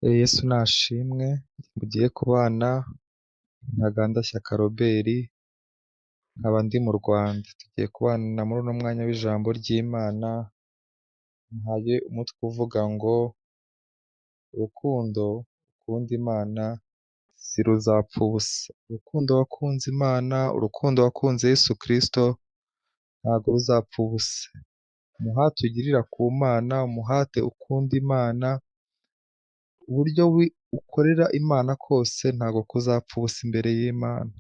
Yesu nashimwe mugiye kubana Ntaganda Shyaka Robert, nkaba ndi mu Rwanda. Tugiye kubana muri uno mwanya w'ijambo ry'Imana, nhaye umutwe uvuga ngo urukundo ukunda Imana si ruzapfa ubusa. Urukundo wakunze Imana, urukundo wakunze Yesu Kristo ntabwo ruzapfa ubusa. Umuhate ugirira ku Mana, umuhate ukunda Imana, uburyo ukorera Imana kose ntabwo kuzapfa ubusa imbere y'Imana.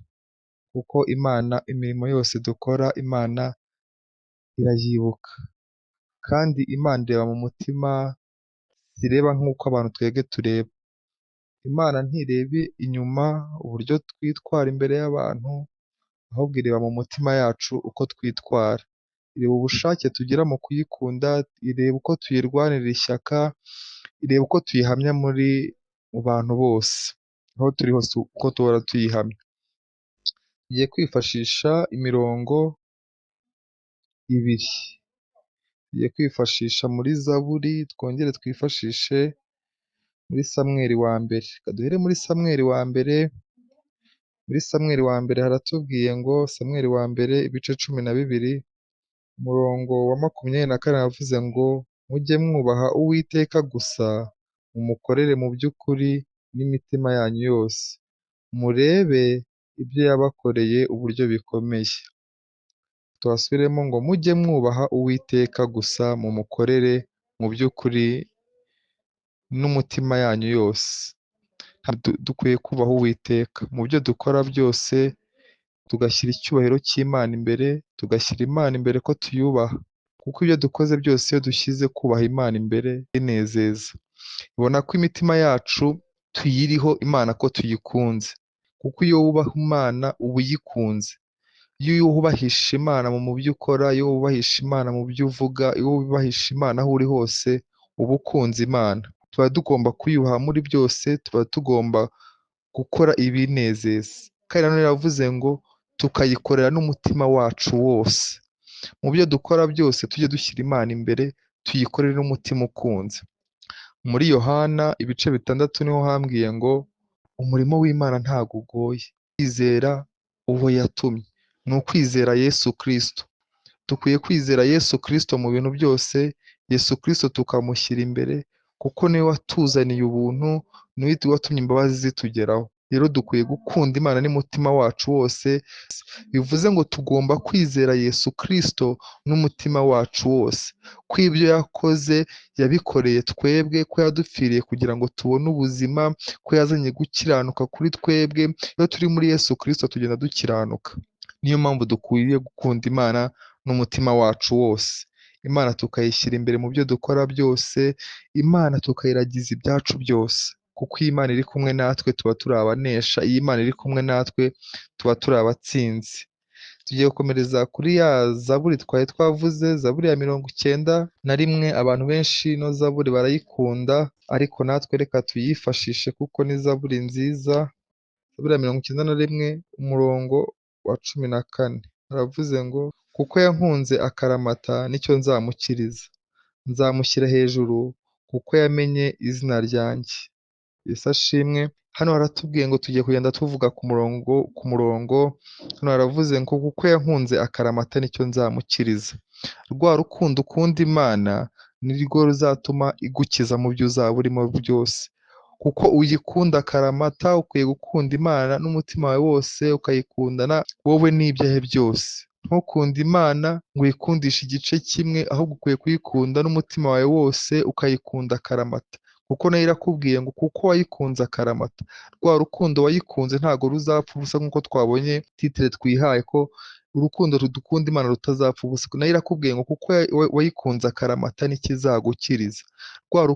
Kuko Imana imirimo yose dukora Imana irayibuka. Kandi Imana ireba mu mutima, sireba nk'uko abantu twebwe tureba. Imana ntireba inyuma uburyo twitwara imbere y'abantu, ahubwo ireba mu mutima yacu uko twitwara. Ireba ubushake tugira mu kuyikunda, ireba uko tuyirwanira ishyaka, ireba uko tuyihamya muri mu bantu bose. Aho turi hose uko duhora tuyihamya. Tugiye kwifashisha imirongo ibiri. Tugiye kwifashisha muri Zaburi, twongere twifashishe muri Samweli wa mbere. Reka duhere muri Samweli wa mbere. Muri Samweli wa mbere haratubwiye ngo, Samweli wa mbere ibice 12, umurongo wa 24 aravuze ngo mujye mwubaha Uwiteka gusa, mumukorere mu by'ukuri n'imitima yanyu yose, murebe ibyo yabakoreye uburyo bikomeye. Tuhasubiremo ngo mujye mwubaha Uwiteka gusa, mumukorere mu by'ukuri n'umutima yanyu yose. Dukwiye kubaha Uwiteka mu byo dukora byose, tugashyira icyubahiro cy'Imana imbere, tugashyira Imana imbere ko tuyubaha. Kuko ibyo dukoze byose iyo dushyize kubaha Imana imbere binezeza. Ibona ko imitima yacu tuyiriho Imana ko tuyikunze. Kuko iyo wubaha Imana uba uyikunze. Iyo wubahisha Imana mu byo ukora, iyo wubahisha Imana mu byo uvuga, iyo wubahisha Imana aho uri hose, uba ukunze Imana. Tuba tugomba kuyubaha muri byose, tuba tugomba gukora ibinezeza. Kandi nanone yavuze ngo tukayikorera n'umutima wacu wose. Mu byo dukora byose tujye dushyira Imana imbere, tuyikorere n'umutima ukunze. Muri Yohana ibice 6 niho hambwiye ngo umurimo w'Imana ntago ugoye. Kwizera uwo yatumye ni ukwizera Yesu Kristo. Dukwiye kwizera Yesu Kristo mu bintu byose, Yesu Kristo tukamushyira imbere, kuko niwe watuzaniye ubuntu, niwe watumye imbabazi zitugeraho. Rero dukwiye gukunda Imana n'umutima wacu wose, bivuze ngo tugomba kwizera Yesu Kristo n'umutima wacu wose, ko ibyo yakoze yabikoreye twebwe, ko yadupfiriye kugira ngo tubone ubuzima, ko yazanye gukiranuka kuri twebwe. Iyo turi muri Yesu Kristo tugenda dukiranuka. Niyo mpamvu dukwiriye gukunda Imana n'umutima wacu wose. Imana tukayishyira imbere mu byo dukora byose, Imana tukayiragiza ibyacu byose. Kuko iyo Imana iri kumwe natwe tuba turi abanesha, iyo Imana iri kumwe natwe tuba turi abatsinzi. Tugiye gukomereza kuri ya Zaburi twari twavuze, Zaburi ya 91. Abantu benshi ino Zaburi barayikunda, ariko natwe reka tuyifashishe kuko ni Zaburi nziza. Zaburi ya 91 umurongo wa 14 aravuze ngo kuko yankunze akaramata nicyo nzamukiriza, nzamushyira hejuru kuko yamenye izina ryanjye. Yesu ashimwe. Hano haratubwiye ngo tugiye kugenda tuvuga ku murongo ku murongo. Hano haravuze ngo kuko yankunze akaramata nicyo nzamukiriza. Rwa rukundo ukunda Imana nirwo ruzatuma igukiza mu byo uzaba urimo byose. Kuko uyikunda akaramata, ukwiye gukunda Imana n'umutima wawe wose, ukayikundana wowe n'ibyawe byose. Ntukunde Imana ngo uyikundishe igice kimwe, ahubwo ukwiye kuyikunda n'umutima wawe wose, ukayikunda akaramata. Kuko nayo irakubwiye ngo kuko wayikunze akaramata. Rwa rukundo wayikunze ntago ruzapfa ubusa, nk'uko twabonye titire twihaye ko urukundo rudukunda Imana rutazapfa ubusa. Nayo irakubwiye ngo kuko wayikunze akaramata nikizagukiriza. Rwa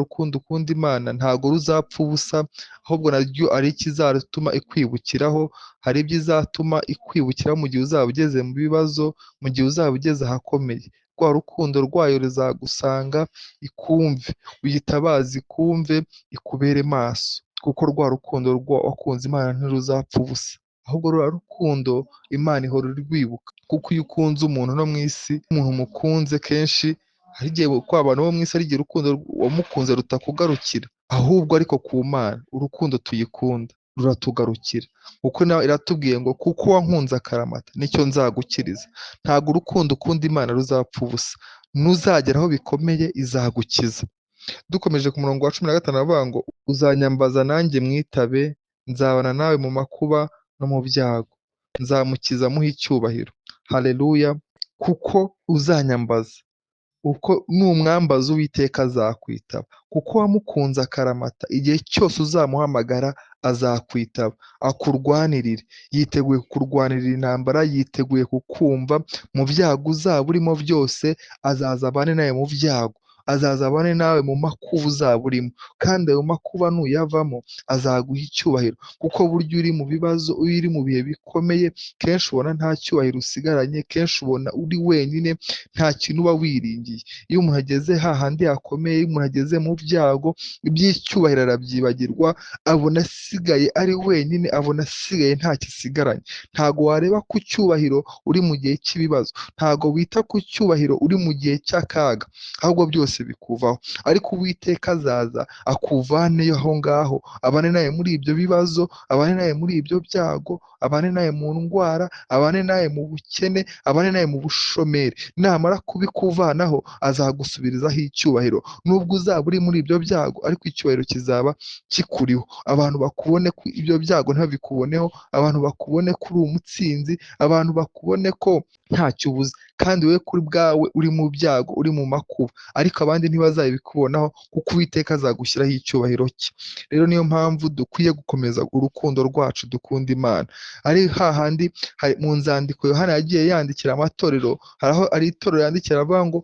rukundo ukunda Imana ntago ruzapfa ubusa, ahubwo naryo ari ikizatuma ikwibukiraho, hari ibyo izatuma ikwibukiraho mu gihe uzaba ugeze mu bibazo, mu gihe uzaba ugeze ahakomeye. Rwa rukundo rwayo ruzagusanga ikumve, uyitabaze ikumve, ikubere maso. Kuko rwa rukundo wakunze Imana ntiruzapfa ubusa, ahubwo rwa rukundo Imana ihora irwibuka. Kuko iyo ukunze umuntu no mu isi, umuntu umukunze kenshi, hari igihe kwa abantu bo mu isi ari igihe urukundo wamukunze rutakugarukira, Ahubwo ariko ku Mana urukundo tuyikunda ruratugarukira, kuko nawe iratubwiye ngo kuko wankunze akaramata nicyo nzagukiriza. Ntabwo urukundo ukunda Imana ruzapfa ubusa, nuzagera aho bikomeye izagukiza. Dukomeje ku murongo wa 15 aravuga ngo uzanyambaza nanjye mwitabe, nzabana nawe mu makuba no mu byago, nzamukiza muhe icyubahiro. Haleluya! Kuko uzanyambaza, uko numwambaza Uwiteka azakwitaba, kuko wamukunze akaramata, igihe cyose uzamuhamagara azakwitaba, akurwanirire. Yiteguye kukurwanirira intambara, yiteguye kukumva mu byago uzaba urimo byose, azaza abane nawe mu byago, azaza abane nawe mu makuba uzaba urimo, kandi ayo makuba nuyavamo azaguha icyubahiro, kuko burya uri mu bibazo, iyo uri mu bihe bikomeye, kenshi ubona nta cyubahiro usigaranye, kenshi ubona uri wenyine, nta kintu uba wiringiye. Iyo umuntu ageze hahandi hakomeye, iyo umuntu ageze mu byago, iby'icyubahiro arabyibagirwa, abona asigaye ari wenyine, abona asigaye ntacyo asigaranye. Ntago wareba ku cyubahiro uri mu gihe cy'ibibazo, ntago wita ku cyubahiro uri mu gihe cy'akaga, ahubwo byose bikuvaho. Ariko Uwiteka azaza akuvaneyo aho ngaho, abane nawe muri ibyo bibazo, abane nawe muri ibyo byago, abane nawe mu ndwara, abane nawe mu bukene, abane nawe mu bushomeri. Namara kubikuvanaho azagusubirizaho icyubahiro. Nubwo uzaba uri muri ibyo byago, ariko icyubahiro kizaba kikuriho. Abantu bakubone ko ibyo byago ntabikuboneho, abantu bakubone ko uri umutsinzi, abantu bakubone ko ntacyo ubuze, kandi wowe kuri bwawe uri mu byago, uri mu makuba, ariko abandi ntibazabikubonaho, kuko Uwiteka azagushyiraho icyubahiro cye. Rero niyo mpamvu dukwiye gukomeza urukundo rwacu dukunda Imana. Ari hahandi mu nzandiko Yohana yagiye yandikira amatorero, hari aho ari itorero yandikira avuga ngo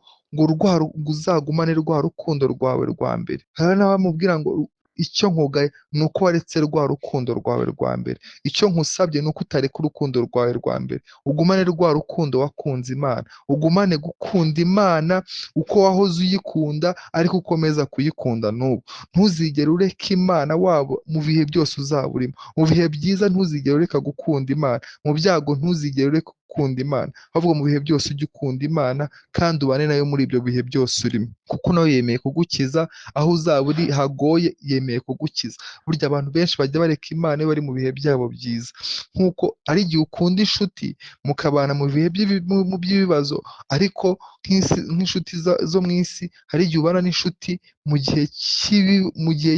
uzagumane rwa rukundo rwawe rwa mbere. Hari n'abamubwira ngo icyo nkugaye ni uko waretse rwa rukundo rwawe rwa mbere. Icyo nkusabye ni uko utareka urukundo rwawe rwa mbere, ugumane rwa rukundo wakunze Imana, ugumane gukunda Imana uko wahoze uyikunda, ariko ukomeza kuyikunda n'ubu. Ntuzigere ureka Imana waba mu bihe byose uzaba urimo. Mu bihe byiza ntuzigere ureka gukunda Imana, mu byago ntuzigere ureka gukunda Imana, ahubwo mu bihe byose ujye ukunda Imana kandi ubane nayo muri ibyo bihe byose urimo, kuko nawe yemeye kugukiza. Aho uzaba uri hagoye yemeye kugukiza. Burya abantu benshi bajya bareka Imana iyo bari mu bihe byabo byiza, nk'uko ari igihe ukunda inshuti mukabana mu bihe by'ibibazo, ariko nk'inshuti zo mu isi, hari igihe ubana n'inshuti mu gihe kibi, mu gihe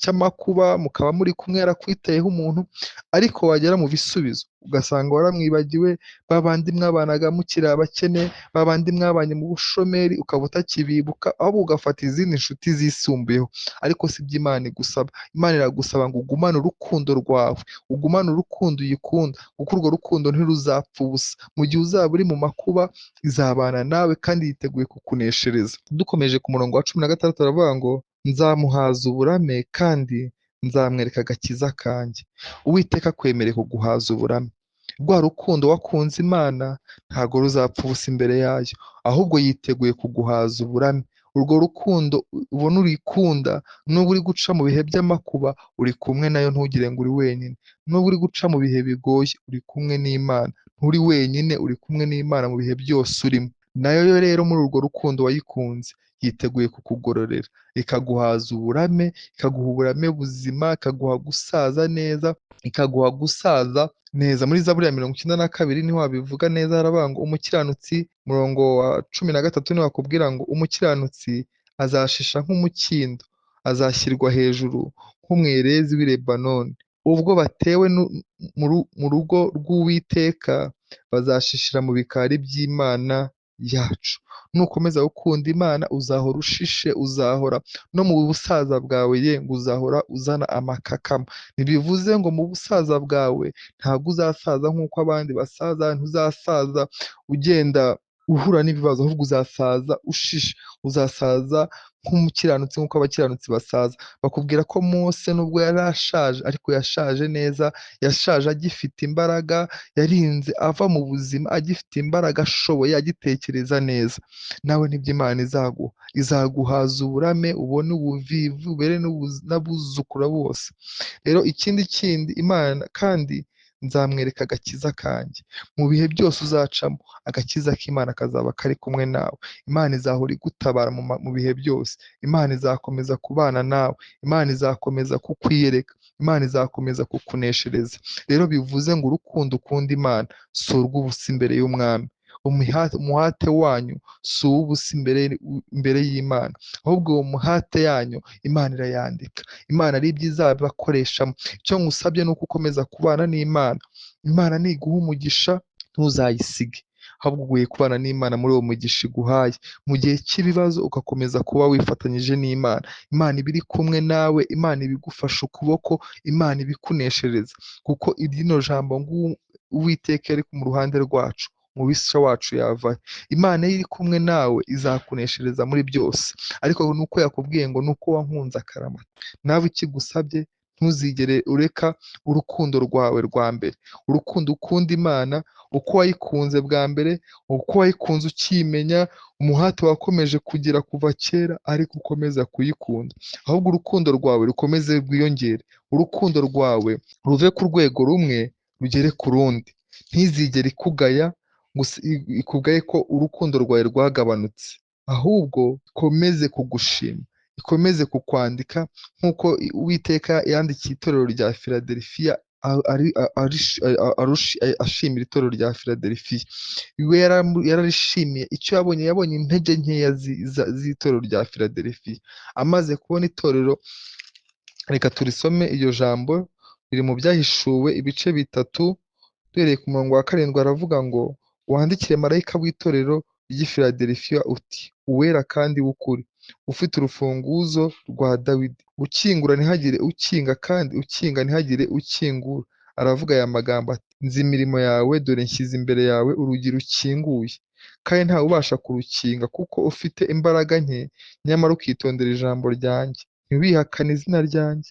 cy'amakuba, mukaba muri kumwe yarakwitayeho umuntu, ariko wagera mu bisubizo ugasanga waramwibagiwe, babandi mwabanaga mukiri abakene, babandi mwabanye mu bushomeri ukaba utakibibuka, ahubwo ugafata izindi nshuti zisumbuyeho. Ariko si ibyo Imana igusaba. Imana iragusaba ngo ugumane urukundo rwawe, ugumane urukundo uyikunda, kuko urwo rukundo ntiruzapfa ubusa. Mu gihe uzaba uri mu makuba izabana nawe kandi yiteguye kukuneshereza. Dukomeje ku murongo wa 16 aravuga ngo nzamuhaza uburame kandi nzamwereka agakiza kanjye. Uwiteka akwemereye kuguhaza uburame. Rwa rukundo wakunze Imana ntago ruzapfa ubusa imbere yayo, ahubwo yiteguye kuguhaza uburame. Urwo rukundo ubona urikunda, nubwo uri guca mu bihe by'amakuba uri kumwe nayo, ntugire ngo uri wenyine. Nubwo uri guca mu bihe bigoye uri kumwe n'Imana, nturi wenyine, uri kumwe n'Imana mu bihe byose urimo. Nayo rero muri urwo rukundo wayikunze yiteguye kukugororera, ikaguhaza uburame, ikaguha uburame buzima, ikaguha gusaza neza, ikaguha gusaza neza. Muri Zaburi ya 92 niho wabivuga neza, haravuga ngo umukiranutsi, murongo wa 13 niho wakubwira ngo umukiranutsi azashisha nk'umukindo, azashyirwa hejuru nk'umwerezi w'i Lebanoni. Ubwo batewe mu rugo rw'Uwiteka, bazashishira mu bikari by'Imana yacu. Nukomeza gukunda Imana uzahora ushishe, uzahora no mu busaza bwawe, ye ngo uzahora uzana amakakama. Ntibivuze ngo mu busaza bwawe ntabwo uzasaza nk'uko abandi basaza, ntuzasaza ugenda uhura n'ibibazo, ahubwo uzasaza ushishe, uzasaza nk'umukiranutsi nk'uko abakiranutsi basaza. Bakubwira ko Mose nubwo yari ashaje, ariko yashaje neza, yashaje agifite imbaraga, yarinze ava mu buzima agifite imbaraga, ashoboye, agitekereza neza. Nawe nibyo Imana izaguha, izaguhaza uburame, ubone ubuvivi, ubere n'abuzukuru bose. Rero ikindi kindi Imana kandi Nzamwereka agakiza kanjye. Mu bihe byose uzacamo, agakiza k'Imana kazaba kari kumwe nawe. Imana izahora igutabara mu bihe byose. Imana izakomeza kubana nawe. Imana izakomeza kukwiyereka. Imana izakomeza kukuneshereza. Rero bivuze ngo urukundo ukunda Imana si urw'ubusa imbere y'umwami. Umuhate wanyu si uw'ubusa imbere y'Imana, ahubwo uwo muhate yanyu Imana irayandika. Imana ari ibyo izabakoreshamo. Icyo ngusabye ni uko ukomeza kubana n'Imana. Imana niguha umugisha ntuzayisige, ahubwo ugiye kubana n'Imana muri uwo mugisha iguhaye. Mu gihe cy'ibibazo ugakomeza kuba wifatanyije n'Imana. Imana iba iri kumwe nawe, Imana ibigufasha ukuboko, Imana ibikuneshereza. Kuko irino jambo ngo Uwiteka ari mu ruhande rwacu, umubisha wacu yavahe. Imana iyo iri kumwe nawe izakuneshereza muri byose. Ariko nuko yakubwiye ngo nuko wankunze akaramata. Nawe ikigusabye, ntuzigere ureka urukundo rwawe rwa mbere. Urukundo ukunda Imana, uko wayikunze bwa mbere, uko wayikunze ukimenya, umuhate wakomeje kugira kuva kera, ariko ukomeza kuyikunda. Ahubwo urukundo rwawe rukomeze rwiyongere. Urukundo rwawe ruve ku rwego rumwe rugere ku rundi. Ntizigere ikugaya ngo ikugaye ko urukundo rwawe rwagabanutse, ahubwo ikomeze kugushima, ikomeze kukwandika nk'uko Uwiteka yandikiye itorero rya Filadelifiya, ashimira itorero rya Filadelifiya. We yararishimiye icyo yabonye, yabonye intege nkeya z'itorero rya Filadelifiya. Amaze kubona itorero, reka turisome iryo jambo riri mu Byahishuwe ibice 3, duhereye ku murongo wa 7, aravuga ngo wandikire marayika w'itorero ry'i Filadelifiya uti: Uwera kandi w'ukuri, ufite urufunguzo rwa Dawidi, ukingura ntihagire ukinga, kandi ukinga ntihagire ukingura. Aravuga aya magambo ati: Nzi imirimo yawe, dore nshyize imbere yawe urugi rukinguye, kandi ntawe ubasha kurukinga, kuko ufite imbaraga nke, nyamara ukitondera ijambo ryanjye, ntiwihakane izina ryanjye.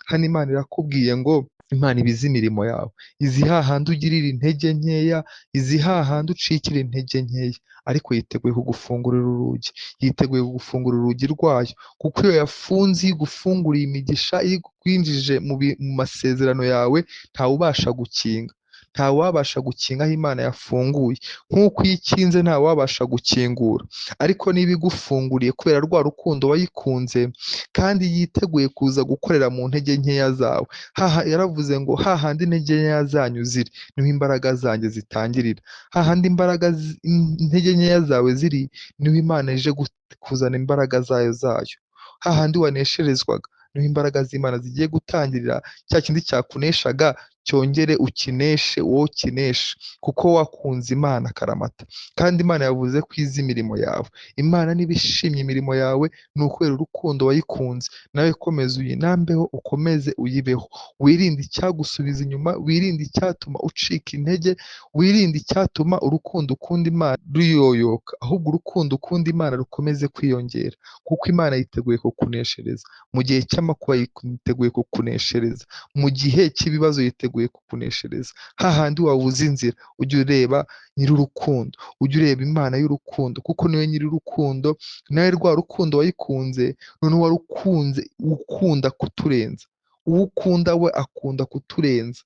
Hano Imana irakubwiye ngo Imana iba izi imirimo yawe, izi hahandi ugirira intege nkeya, izi hahandi ucikira intege nkeya, ariko yiteguye kugufungurira urugi, yiteguye kugufungurira urugi rwayo, kuko iyo yafunze, iyo igufunguriye imigisha, iyo ikwinjije mu masezerano yawe, ntawubasha gukinga, ntawabasha gukinga aho Imana yafunguye. Nk'uko iyo ikinze ntawabasha gukingura, ariko niba igufunguriye kubera rwa rukundo wayikunze, kandi yiteguye kuza gukorera mu ntege nkeya zawe. Yaravuze ngo hahandi intege nkeya zanyu ziri, niho imbaraga zanjye zitangirira. Hahandi intege nkeya zawe ziri, niho Imana ije kuzana imbaraga zayo. Hahandi wanesherezwaga, niho imbaraga z'Imana zigiye gutangirira. Cya kindi cyakuneshaga cyongere ukineshe, wowe ukineshe, kuko wakunze Imana akaramata. Kandi Imana yavuze ko izi imirimo yawe. Imana niba ishimye imirimo yawe, ni ukubera urukundo wayikunze. Nawe komeza uyinambeho, ukomeze uyibeho. Wirinde icyagusubiza inyuma, wirinde icyatuma ucika intege, wirinde icyatuma urukundo ukunda Imana ruyoyoka, ahubwo urukundo ukunda Imana rukomeze kwiyongera, kuko Imana yiteguye kukuneshereza. Mu gihe cy'amakuba yiteguye kukuneshereza, mu gihe cy'ibibazo yiteguye kukuneshereza. Hahandi wabuze inzira, ujye ureba nyir'urukundo, ujye ureba Imana y'urukundo, kuko niwe nyir'urukundo. Nawe rwa rukundo wayikunze, noneho warukunze ukunda kuturenza. Uwo ukunda we akunda kuturenza,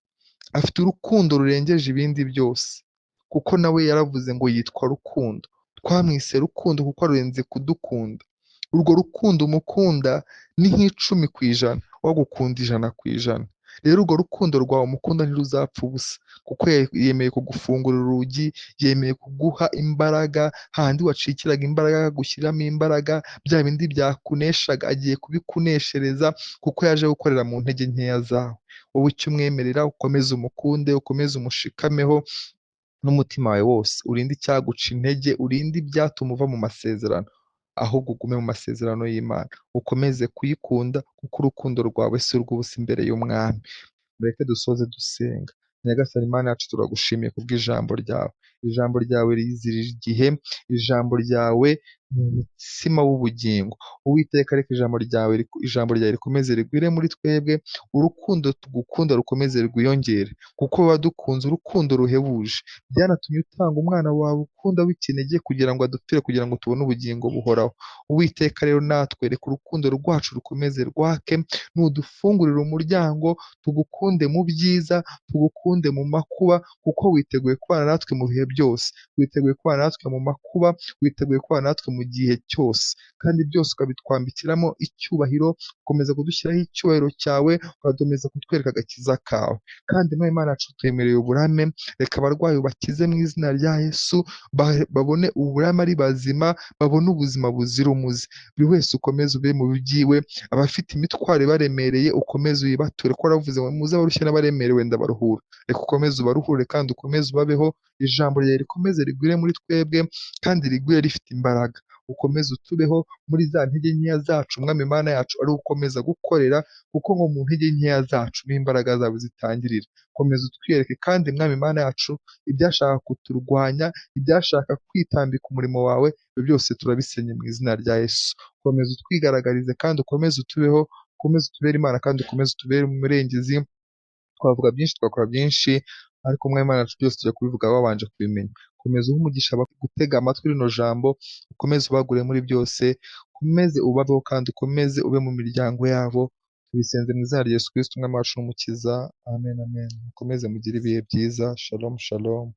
afite urukundo rurengeje ibindi byose, kuko nawe yaravuze ngo yitwa Rukundo. Twamwise Rukundo kuko arurenze kudukunda. Urwo rukundo umukunda ni nk'icumi ku ijana, wagukunda 100%. Rero urwo rukundo rwawe umukunda ntiruzapfa ubusa, kuko yemeye kugufungurira urugi, yemeye kuguha imbaraga. Hahandi wacikiraga imbaraga akagushyiriramo imbaraga, bya bindi byakuneshaga agiye kubikuneshereza, kuko yaje gukorera mu ntege nkeya zawe. Wowe icyo umwemerera, ukomeze umukunde, ukomeze umushikameho n'umutima wawe wose, urinde icyaguca intege, urinde ibyatuma uva mu masezerano, ahubwo ugume mu masezerano y'Imana, ukomeze kuyikunda, kuko urukundo rwawe si urw'ubusa imbere y'Umwami. Mureke dusoze dusenga. Nyagasani Imana yacu, turagushimiye kubw'ijambo ryawe. Ijambo ryawe rizira igihe, ijambo ryawe Ni umutsima w'ubugingo. Uwiteka, reka ijambo ryawe rikomeze rigwire muri twebwe, urukundo tugukunda rukomeze rwiyongere, kuko wadukunze urukundo ruhebuje. Byanatumye utanga umwana wawe ukunda w'ikinege kugira ngo adupfire, kugira ngo tubone ubugingo buhoraho. Uwiteka rero natwe reka urukundo rwacu rukomeze rwake, nudufungurire umuryango tugukunde mu byiza, tugukunde mu makuba, kuko witeguye kubana natwe mu bihe byose, witeguye kubana natwe mu makuba, witeguye kubana natwe mu gihe cyose, kandi byose ukabitwambikiramo icyubahiro, ukomeza kudushyiraho icyubahiro cyawe, ugakomeza kutwereka agakiza kawe. Kandi Mwami Imana yacu, twemereye uburame, reka abarwayi ubakize mu izina rya Yesu, babone uburame ari bazima, babone ubuzima buzira umuze. Buri wese ukomeze ube mu byiwe, abafite imitwaro ibaremereye ukomeze uyibature, kuko waravuze ngo muze abarushye n'abaremerewe ndabaruhura. Reka ukomeze ubaruhure kandi ukomeze ubabeho, ijambo ryawe rikomeze rigwire muri twebwe kandi rigwire rifite imbaraga. Ukomeze utubeho muri za ntege nkeya zacu, Mwami Imana yacu, ari ukomeza gukorera, kuko ngo mu ntege nkeya zacu niho imbaraga zawe zitangirira. Komeza utwiyereke kandi Mwami Imana yacu, ibyashaka kuturwanya, ibyashaka kwitambika umurimo wawe, ibyo byose turabisenye mu izina rya Yesu. Komeza utwigaragarize kandi ukomeze utubeho, ukomeze utubere Imana kandi ukomeze utubere umurengezi. Twavuga byinshi, twakora byinshi, ariko Mwami Imana yacu byose tujya kubivuga wabanje kubimenya. Komeza uhe umugisha gutega amatwi rino jambo, ukomeze ubagure muri byose, ukomeze ubabeho kandi ukomeze ube mu miryango yabo. Tubisenze mu izina rya Yesu Kristo, Umwami wacu n'Umukiza. Amen, amen. Mukomeze mugire ibihe byiza. Shalom, shalom.